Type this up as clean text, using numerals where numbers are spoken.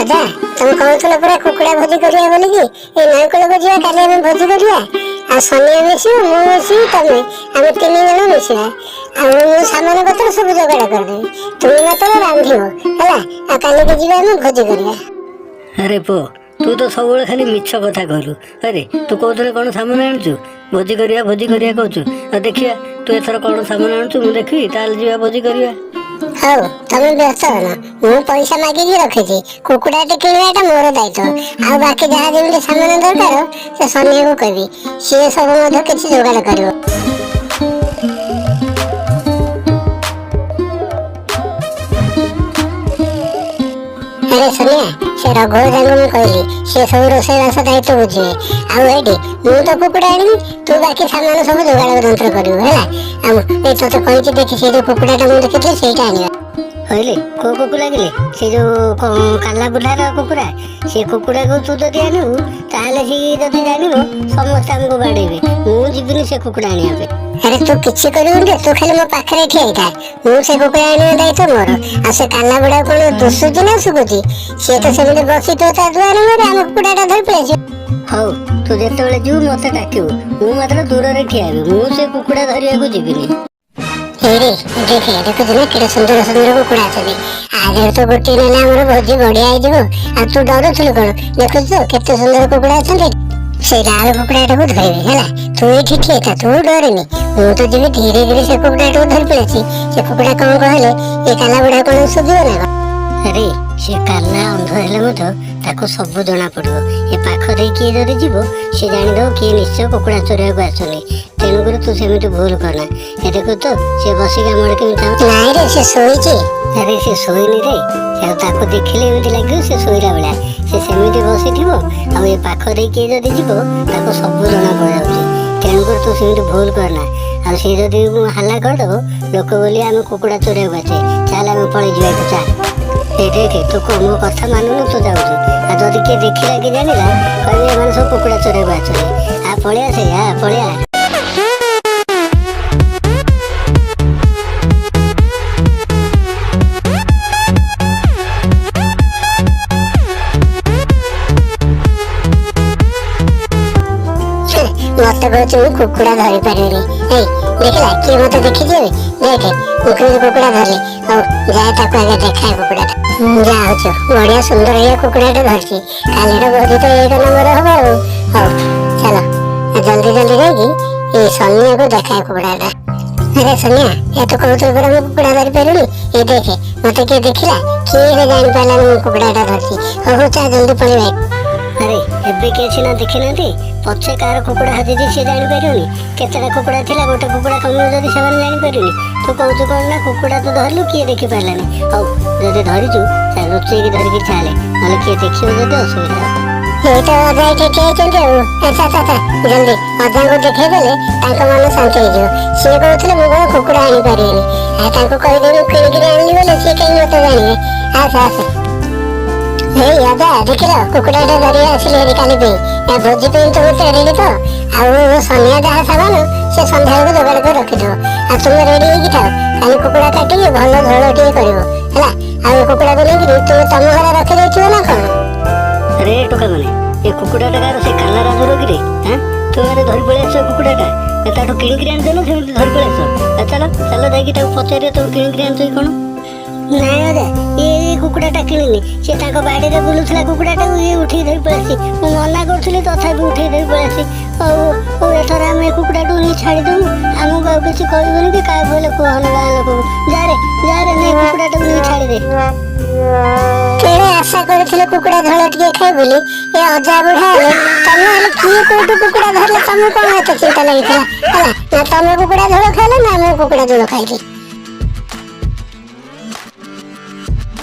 ଅଜା, ତମେ କହୁଥିଲ ପରା କୁକୁଡ଼ା ଭୋଜି କରିବା ବୋଲିକି? ଏଇ ନଈକୂଳକୁ ଯିବା କାଲି, ଆମେ ଭୋଜି କରିବା। ଆଉ ସନିଆ ମିଶିବ, ମୁଁ ମିଶିବି, ତମେ, ଆମେ ତିନି ଜଣ ମିଶିବା। ଆଉ ମୁଁ ସାମାନ ପତ୍ର ସବୁ ଯୋଗାଡ଼ କରିଦେବି, ତୁମେ ମାତ୍ର ରାନ୍ଧିବ, ହେଲା? ଆଉ କାଲିକି ଯିବା, ଆମେ ଭୋଜି କରିବା। ଆରେ ପୁଅ, ତୁ ତ ସବୁବେଳେ ଖାଲି ମିଛ କଥା କହିଲୁ। ଆରେ, ତୁ କହୁଥିଲୁ କ'ଣ ସାମାନ ଆଣୁଛୁ, ଭୋଜି କରିବା ଭୋଜି କରିବା କହୁଛୁ। ଆଉ ଦେଖିବା, ତୁ ଏଥର କ'ଣ ସାମାନ ଆଣୁଛୁ ମୁଁ ଦେଖିବି, ତାହେଲେ ଯିବା ଭୋଜି କରିବା। ହଉ, ତମେ ବ୍ୟସ୍ତ ହନା, ମୁଁ ପଇସା ମାଗିକି ରଖିଛି। କୁକୁଡ଼ାଟି କିଣିବାଟା ମୋର ଦାୟିତ୍ୱ। ଆଉ ବାକି ଯାହା ଯେମିତି ସାମାନ ଦରକାର, ସେ ସନିଆକୁ କହିବି, ସିଏ ସବୁ ମଧ୍ୟ କିଛି ଯୋଗାଡ଼ କରିବ। ଆରେ ସନିଆ, ସେ ରଘୁ ଅଜାଙ୍କୁ ମୁଁ କହିଲି, ସିଏ ସବୁ ରୋଷେଇବାସ ଦାୟିତ୍ୱ ବୁଝିବେ। ଆଉ ଏଇଠି ମୁଁ ତ କୁକୁଡ଼ା ଆଣିବି, ତୁ ବାକି ସାମାନ ସବୁ ଯୋଗାଡ଼ ଯନ୍ତ୍ର କରିବୁ, ହେଲା? ଆଉ ଏଇ ତୋତେ କହିଛି, ଦେଖି, ସେଇ ଯୋଉ କୁକୁଡ଼ାଟା ମୁଁ ଦେଖିଥିଲି, ସେଇଟା ଆଣିବା। କହିଲେ କୋଉ କୁକୁଡ଼ା ଲାଗିଲେ? ସେ ଯୋଉ କାଲା ବୁଢ଼ାର କୁକୁଡ଼ା? ସେ କୁକୁଡ଼ାକୁ ତୁ ଯଦି ଆଣିବୁ, ତାହେଲେ ସିଏ ଯଦି ଜାଣିବ, ସମସ୍ତେ ଆମକୁ ବାଡ଼େଇବେ। ମୁଁ ଯିବିନି ସେ କୁକୁଡ଼ା ଆଣିବା ପାଇଁ। ଆରେ, ତୁ କିଛି କରିବୁନି ରେ, ତୁ ଖାଲି ମୋ ପାଖରେ ଠିଆ ହେଇଥା। ମୁଁ ସେ କୁକୁଡ଼ା ଆଣିବା ଦାୟିତ୍ୱ ମୋର। ଆଉ ସେ କାଲା ବୁଢ଼ା କଣ ଦୁଶୁଛି ନା ଶୁଭୁଛି? ସିଏ ତ ସେମିତି ବସିଥିବ ତା ଦୁଆର ମୁହଁରେ, ଆମ କୁକୁଡ଼ାଟା ଧରି ପଳେଇଯିବ। ହଉ, ତୁ ଯେତେବେଳେ ଯିବୁ ମତେ ଡାକିବୁ, ମୁଁ ମାତ୍ର ଦୂରରେ ଠିଆ ହେବି। ମୁଁ ସେ କୁକୁଡ଼ା ଧରିବାକୁ ଯିବିନି। ଏଇରେ ଦେଖେ, ଦେଖୁଛୁ ନା କେତେ ସୁନ୍ଦର ସୁନ୍ଦର କୁକୁଡ଼ା ଅଛନ୍ତି? ଆରେ, ତ ଗୋଟିଏ ନେଲେ ଆମର ଭୋଜି ବଢିଆ ହେଇଯିବ। ଆଉ ତୁ ଡରୁଥିଲୁ କଣ? ଦେଖୁଛୁ ତ କେତେ ସୁନ୍ଦର କୁକୁଡ଼ା ଅଛନ୍ତି? ସେଇ ଲାଲ କୁକୁଡ଼ାଟାକୁ ଧରିବି, ହେଲା? ତୁ ଏଇଠି ଠିଆ ହେଇଥା, ତୁ ଡରେନି। ମୁଁ ତ ଯିବି ଧୀରେ ଧୀରେ, ସେ କୁକୁଡ଼ାଟାକୁ ଧରି ପଳେଇଛି। ସେ କୁକୁଡ଼ା କଣ କହିଲେ ଏ କାଲା ବୁଢ଼ା କଣ ଶୁଭିବ ନା କଣ? ଆରେ, ସେ କାଲା ଅନ୍ଧ ହେଲେ ମଧ୍ୟ ତାକୁ ସବୁ ଜଣା ପଡ଼ିବ। ଏ ପାଖ ଦେଇ କିଏ ଯଦି ଯିବ, ସେ ଜାଣିଦବ କିଏ ନିଶ୍ଚୟ କୁକୁଡ଼ା ଚୋରିବାକୁ ଆସୁନି। ତେଣୁକରି ତୁ ସେମିତି ଭୁଲ କରନା। ଏ ଦେଖୁ ତ, ସେ ବସିକି ଆମ ଆଡ଼େ କେମିତି ଚାହୁଁଛି। ନାଇଁ ରେ, ସେ ଶୋଇଛି। ଆରେ, ସେ ଶୋଇନି ରେ। ସେ ଆଉ ତାକୁ ଦେଖିଲେ ଏମିତି ଲାଗିବ ସେ ଶୋଇଲା ଭଳିଆ। ସେ ସେମିତି ବସିଥିବ, ଆଉ ଏ ପାଖ ଦେଇ କିଏ ଯଦି ଯିବ, ତାକୁ ସବୁ ଜଣା ପଡ଼ିଯାଉଛି। ତେଣୁକରି ତୁ ସେମିତି ଭୁଲ କରନା। ଆଉ ସେ ଯଦି ହାଲା କରିଦେବ, ଲୋକ ବୋଲି ଆମେ କୁକୁଡ଼ା ଚୋରିବାକୁ ଆସେ। ଚାଲ, ଆମେ ପଳେଇ ଯିବା ଏଠୁ, ଚାଲ। ଏ ଦେଖେ, ତୁ ମୋ କଥା ମାନୁନୁ, ତୁ ଯାଉଛୁ। ଆଉ ଯଦି କିଏ ଦେଖିଲା କି ଜାଣିଲା, କହିବେ ଏମାନେ ସବୁ କୁକୁଡ଼ା ଚୋରିବାକୁ ଆସୁଛନ୍ତି। ଆ ପଳେଇଆ ସେ, ଆ ପଳେଇଆ। ମତେ କହୁଛି ମୁଁ କୁକୁଡ଼ା ଧରି ପାରିବିନି। ଏଇ ଦେଖିଲା, କିଏ ମତେ ଦେଖିଛି ଏବେ? ଦେଖେ ମୁଁ କେମିତି କୁକୁଡ଼ା ଧରିଲି। ହଉ, ଯାଏ ତାକୁ ଆଗେ ଦେଖାଏ କୁକୁଡ଼ାଟା। ଯାହା ହଉଛୁ, ବଢିଆ ସୁନ୍ଦର ଇଏ କୁକୁଡ଼ାଟା ଧରିଛି। କାଲିର ଭୋଜି ତ ଏକ ନମ୍ବର ହବ। ଆଉ ହଉ, ଚାଲ ଜଲ୍ଦି ଜଲ୍ଦି ଯାଇକି ଏଇ ସନିଆକୁ ଦେଖାଏ କୁକୁଡ଼ାଟା। ଆରେ ସନିଆ, ଏ ତୁ କହୁଥିଲୁ ପରା ମୁଁ କୁକୁଡ଼ା ଧରି ପାରିବିନି? ଏଇ ଦେଖେ, ମତେ କିଏ ଦେଖିଲା? କିଏ ହେଲେ ଜାଣିପାରିଲାନି ମୁଁ କୁକୁଡ଼ାଟା ଧରିଛି। ହଉ ହଉ, ଚା ଜଲ୍ଦି ପଳେଇବା। ଆରେ, ଏବେ କିଏ ସିନା ଦେଖିନାହାନ୍ତି, ପଛେ କାହାର କୁକୁଡ଼ା ହଜିଛି ସିଏ ଜାଣିପାରିବନି? କେତେଟା କୁକୁଡ଼ା ଥିଲା, ଗୋଟେ କୁକୁଡ଼ା କମିବ ଯଦି ସେମାନେ ଜାଣିପାରିବେନି? ତୁ କହୁଛୁ କ'ଣ ନା କୁକୁଡ଼ା ତୁ ଧରିଲୁ, କିଏ ଦେଖିପାରିଲାନି। ହଉ, ଯଦି ଧରିଛୁ ଚାଲ, ଲୁଚେଇକି ଧରିକି ଚାଲେ, ନହେଲେ କିଏ ଦେଖିବ ଯଦି ଅସୁବିଧା ହବ। ଏଇ ତ ଅଜା ଏଇଠି ଠିଆ ହେଇଛନ୍ତି। ଆଉ ଆଚ୍ଛା ଆଚ୍ଛା ଆଚ୍ଛା, ଜଲ୍ଦି ଅଜାଙ୍କୁ ଦେଖେଇ ଦେଲେ ତାଙ୍କ ମନ ଶାନ୍ତି ହେଇଯିବ। ସିଏ କହୁଥିଲେ ମୁଁ କଣ କୁକୁଡ଼ା ଆଣିପାରିବିନି। ଆଉ ତାଙ୍କୁ କହିଦେବି ମୁଁ କିଣିକିରି ଆଣିଲି ବୋଲି, ସିଏ କାହିଁ ମତେ ଜାଣିବେ? ଆଚ୍ଛା ଆଚ୍ଛା। ଏଇ ଅଜା, ଦେଖିଲ, କୁକୁଡ଼ାଟା ଧରି ଆସିଲି ହେରି କାଲି ପାଇଁ, ଏ ଭୋଜି ପାଇଁ। ତ ମତେ ରେଡି ତ? ଆଉ ସନିଆ ଯାହା ସାମାନ ସେ ସନ୍ଧ୍ୟାବେଳକୁ ଯୋଗାଡ଼ କରି ରଖିଥିବ। ଆଉ ତୁମେ ରେଡି ହେଇକି ଥାଅ, କାଲି କୁକୁଡ଼ା କାଟିକି ଭଲ ଝୋଳ ଟିକେ କରିବ, ହେଲା? ଆଉ ଏ କୁକୁଡ଼ାକୁ ନେଇକିରି ତୁମେ ତମ ଘରେ ରଖିଦେଇଥିବ ନା କଣ? ଆରେ ଟୋକା ମାନେ, ଏ କୁକୁଡ଼ାଟା କାହାର? ସେ କାଲା ରାଜୁର କିରେ? ହାଁ, ତୁ ଆରେ ଧରି ପଳେଇ ଆସିବ କୁକୁଡ଼ାଟା? ଏ ତାଠୁ କିଣିକିରି ଆଣିଛ ନା ସେମିତି ଧରି ପଳେଇ ଆସିବ? ଏ ଚାଲ ଚାଲ, ଯାଇକି ତାକୁ ପଚାରିବା, ତୁ କିଣିକିରି ଆଣିଛ କି କ'ଣ? ନାଇଁ ଅଜା, ଏ କୁକୁଡ଼ାଟା କିଣିନି। ସେ ତାଙ୍କ ବାଡ଼ିରେ ବୁଲୁଥିଲା କୁକୁଡ଼ାଟାକୁ, ଇଏ ଉଠେଇ ଧରି ପଳେଇ ଆସିଛି। ମୁଁ ମନା କରୁଥିଲି, ତଥାପି ଉଠେଇ ଧରି ପଳେଇ ଆସିଛି। ହଉ ହଉ, ଏଥର ଆମେ ଏ କୁକୁଡ଼ାଟାକୁ ନେଇ ଛାଡ଼ିଦେବୁ। ଆମକୁ ଆଉ କିଛି କହିବୁନି କି କାହାକୁ ହେଲେ କୁହନି ଗାଁ ଲୋକକୁ। ଯାରେ ଯାରେ, ନେ କୁକୁଡ଼ାଟାକୁ ନେଇ ଛାଡ଼ିଦେ। କେଡ଼େ ଆଶା କରିଥିଲେ କୁକୁଡ଼ା ଝୋଳ ଟିକେ ଖାଇ ବୋଲି। ଏ ଅଜା ବୁଢା ହେଲେ, ତମେ ହେଲେ କିଏ କୋଉଠୁ କୁକୁଡ଼ା ଧରିଲେ ତମକୁ କଣ ଏତେ ଚିନ୍ତା ଲାଗିଥିଲା, ହେଲା? ନା ତମେ କୁକୁଡ଼ା ଝୋଳ ଖାଇଲେ, ନା ମୁଁ କୁକୁଡ଼ା ଝୋଳ ଖାଇଲି।